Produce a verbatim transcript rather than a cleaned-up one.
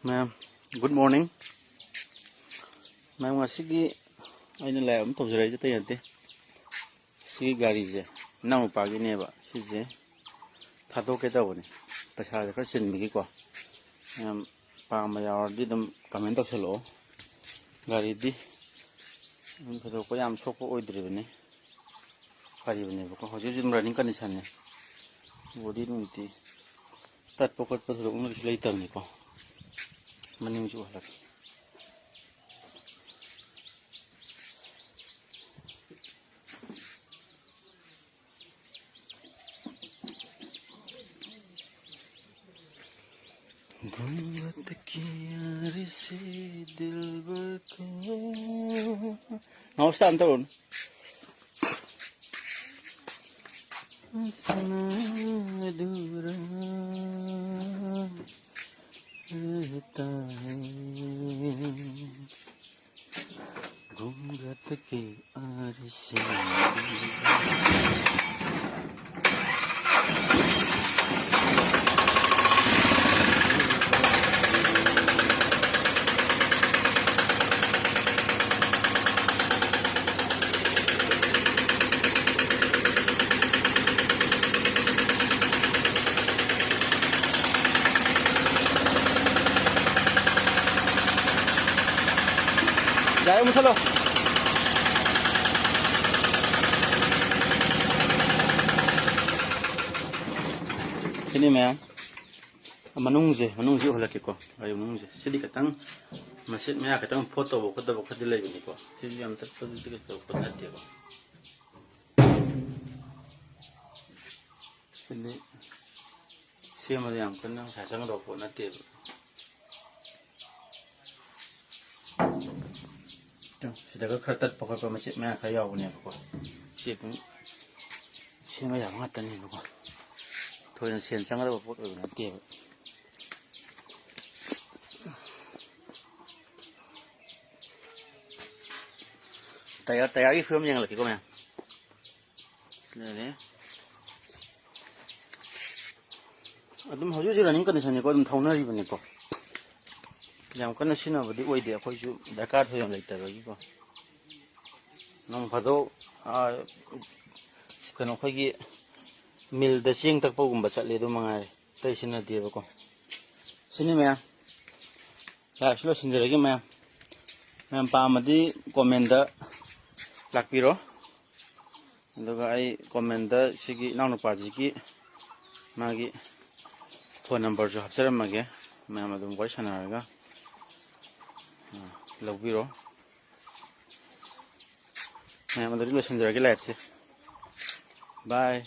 ꯃꯌꯥꯝ, good morning꯫ ꯃꯌꯥꯝ, ꯉꯁꯤꯒꯤ ꯑꯩꯅ ꯂꯥꯏꯚ ꯑꯃ ꯇꯧꯖꯔꯛꯏꯁꯦ ꯑꯇꯩ ꯅꯠꯇꯦ꯫ ꯁꯤꯒꯤ ꯒꯥꯔꯤꯁꯦ ꯏꯅꯥꯎꯅꯨꯄꯥꯒꯤꯅꯦꯕ꯫ ꯁꯤꯁꯦ ꯊꯥꯗꯣꯛꯀꯦ ꯇꯧꯕꯅꯤ, ꯄꯩꯁꯥꯁꯦ ꯈꯔ ꯆꯤꯟꯕꯒꯤꯀꯣ꯫ ꯃꯌꯥꯝ ꯄꯥꯝꯕ ꯌꯥꯎꯔꯗꯤ ꯑꯗꯨꯝ ꯀꯃꯦꯟ ꯇꯧꯁꯜꯂꯛꯑꯣ꯫ ꯒꯥꯔꯤꯗꯤ ꯑꯗꯨꯝ ꯊꯣꯏꯗꯣꯛꯄ ꯌꯥꯝ ꯁꯣꯛꯄ ꯑꯣꯏꯗ꯭ꯔꯤꯕꯅꯤ, ꯐꯔꯤꯕꯅꯦꯕꯀꯣ꯫ ꯍꯧꯖꯤꯛ ꯍꯧꯖꯤꯛ ꯑꯗꯨꯝ ꯔꯟꯅꯤꯡ ꯀꯟꯗꯤꯁꯟꯅꯤ꯫ ꯕꯣꯗꯤ ꯅꯨꯡꯗꯤ ꯇꯠꯄ ꯈꯣꯠꯄ ꯊꯣꯏꯗꯣꯛꯅꯁꯨ ꯂꯩꯇꯕꯅꯤꯀꯣ꯫ ꯃꯅꯤꯡꯁꯨ ꯎꯍꯜꯂꯛꯀꯦ꯫ घूंघट की यारी से दिलबर को। नमस्ते अंतरुण। सुना अधूरा रहता है। घूंघट के आड़ से। ꯌꯥꯔꯦ, ꯃꯨꯊꯠꯂꯣ꯫ ꯁꯤꯅꯤ ꯃꯌꯥꯝ꯫ ꯃꯅꯨꯡꯁꯦ, ꯃꯅꯨꯡꯁꯦ ꯎꯍꯜꯂꯛꯀꯦꯀꯣ꯫ ꯒꯥꯔꯤ ꯃꯅꯨꯡꯁꯦ꯫ ꯁꯤꯗꯤ ꯈꯤꯇꯪ ꯃꯆꯦꯠ ꯃꯌꯥ ꯈꯤꯇꯪ ꯐꯣꯠꯇꯧꯕ ꯈꯣꯠꯇꯧꯕ ꯈꯔꯗꯤ ꯂꯩꯕꯅꯤꯀꯣ꯫ ꯁꯤꯁꯨ ꯌꯥꯝ ꯇꯠꯄꯗꯨꯗꯤ ꯀꯩꯁꯨ ꯇꯧꯕ ꯅꯠꯇꯦꯀꯣ꯫ ꯁꯤꯗꯤ ꯁꯦꯝꯕꯗ ꯌꯥꯝ ꯀꯟꯅ ꯄꯩꯁꯥ ꯆꯪꯒꯗꯧꯕ ꯄꯣꯠ ꯅꯠꯇꯦꯕ꯫ ꯁꯤꯗꯒ ꯈꯔ ꯇꯠꯄ ꯈꯣꯠꯄ ꯃꯆꯦꯠ ꯃꯌꯥ ꯈꯔ ꯌꯥꯎꯕꯅꯦꯕꯀꯣ꯫ ꯁꯤ ꯑꯗꯨꯝ ꯁꯦꯝꯕ ꯌꯥꯕ ꯉꯥꯛꯇꯅꯦꯕꯀꯣ꯫ ꯊꯣꯏꯅ ꯁꯦꯟ ꯆꯪꯒꯗꯕ ꯄꯣꯠ ꯑꯣꯏꯕ ꯅꯠꯇꯦꯕ꯫ ꯇꯌꯥꯔ, ꯇꯌꯥꯔꯒꯤ ꯐꯤꯕꯝ ꯌꯦꯡꯍꯜꯂꯛꯀꯦꯀꯣ ꯃꯌꯥꯝ꯫ ꯂꯩꯔꯦ꯫ ꯑꯗꯨꯝ ꯍꯧꯖꯤꯛ ꯍꯧꯖꯤꯛ ꯔꯟꯅꯤꯡ ꯀꯟꯗꯤꯁꯟꯅꯤꯀꯣ, ꯑꯗꯨꯝ ꯊꯧꯅꯔꯤꯕꯅꯤꯀꯣ꯫ ꯌꯥꯝ ꯀꯟꯅ ꯁꯤꯖꯤꯟꯅꯕꯗꯤ ꯑꯣꯏꯗꯦ, ꯑꯩꯈꯣꯏꯁꯨ ꯗꯔꯀꯥꯔ ꯊꯣꯏꯅ ꯂꯩꯇꯕꯒꯤꯀꯣ꯫ ꯅꯣꯡ ꯐꯥꯗꯣꯛ, ꯑꯥ, ꯀꯩꯅꯣ, ꯑꯩꯈꯣꯏꯒꯤ ꯃꯤꯜꯗ ꯆꯦꯡ ꯇꯛꯄꯒꯨꯝꯕ ꯆꯠꯂꯦ, ꯑꯗꯨ ꯃꯉꯥꯏꯔꯦ, ꯑꯇꯩ ꯁꯤꯖꯤꯟꯅꯗꯦꯕꯀꯣ꯫ ꯁꯤꯅꯤ ꯃꯌꯥꯝ, ꯂꯥꯏꯐꯁꯤ ꯂꯣꯏꯁꯤꯟꯖꯔꯒꯦ ꯃꯌꯥꯝ꯫ ꯃꯌꯥꯝ ꯄꯥꯝꯃꯗꯤ ꯀꯣꯃꯦꯟꯗ ꯂꯥꯛꯄꯤꯔꯣ꯫ ꯑꯗꯨꯒ ꯑꯩ ꯀꯣꯃꯦꯟꯗ ꯁꯤꯒꯤ ꯏꯅꯥꯎꯅꯨꯄꯥꯁꯤꯒꯤ ꯃꯥꯒꯤ ꯐꯣꯟ ꯅꯝꯕꯔꯁꯨ ꯍꯥꯞꯆꯔꯝꯃꯒꯦ, ꯃꯌꯥꯝ ꯑꯗꯨꯝ ꯋꯥꯔꯤ ꯁꯥꯟꯅꯔꯒ, ꯑ, ꯂꯧꯕꯤꯔꯣ꯫ ꯃꯌꯥꯝ ꯑꯗꯨꯗꯤ ꯂꯣꯏꯁꯤꯟꯖꯔꯒꯦ ꯂꯥꯏꯐꯁꯦ꯫ ꯕꯥꯏ꯫